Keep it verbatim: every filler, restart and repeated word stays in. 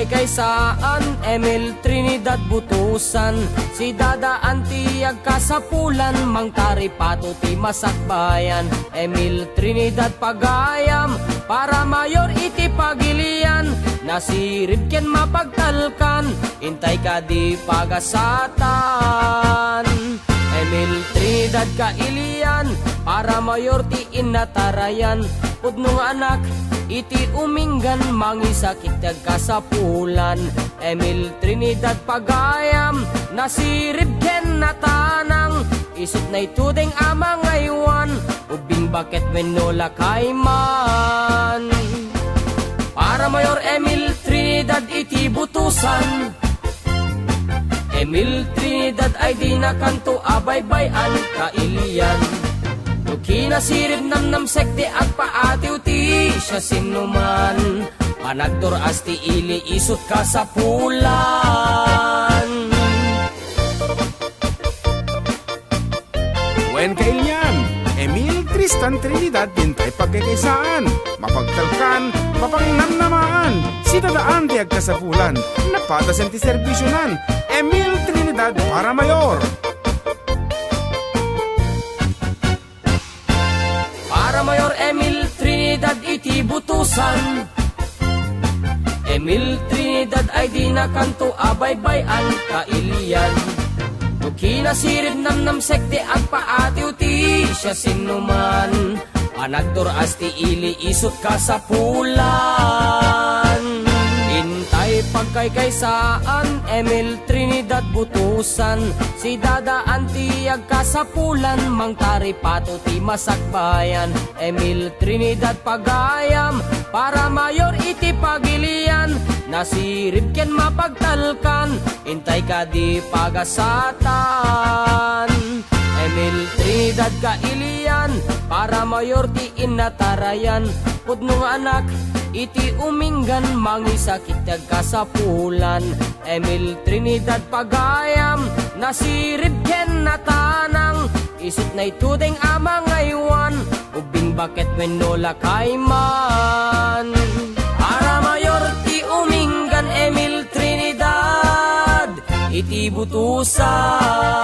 Kaysaan, Emil Trinidad Butusan, sidadaan ti agkasapulan, Mang Taripato ti masakbayan. Emil Trinidad Pagayam, para mayor iti pagilian, nasirib ken mapagtalkan, intay kadi pagasatan. Emil Trinidad Kailian, para mayor ti inatarayan, pudno nga anak iti uminggan, mangisakit ti agkasapulan. Emil Trinidad Pagayam, nasirib ken natanang, isut' nay tudeng a mangaywan, ubbing baket wenno lakay man. Para Mayor Emil Trinidad iti Butusan, Emil Trinidad ay dina kanto a baybay-an, Kailian. No kinasirib, namnamsek ti agpaatiw ti siasinoman. Panagtur-as ti ili, isut' kasapulan. Wen Kailian, Emil Tristan Trinidad intay pagkakaysaan, mapagtalkan, mapangnamnamaan, sidadaan ti agkasapulan, napatasen ti serbisionan. Emil Trinidad para Mayor. Para Mayor Emil Trinidad iti Butusan. Emil Trinidad ay dina kanto a baybay-an, Kailian. No kinasirib, namnamsek ti agpaatiw ti siasinoman. Panagtur-as ti ili, isut' kasapulan. Intay pagkaykaysaan, Emil Trinidad Butusan, sidadaan ti agkasapulan, Mang Taripato ti masakbayan. Emil Trinidad Pagayam, para Mayor iti pagilian, nasirib ken mapagtalkan, intay kadi pagasatan. Emil Trinidad Kailian, para Mayor ti inatarayan, pudno nga anak iti uminggan, mangisakit ti agkasapulan. Emil Trinidad Pagayam, nasirib ken natanang, isut' nay tudeng a mangaywan, ubbing baket wenno lakay man. Para Mayor ti uminggan, Emil Trinidad iti Butusan.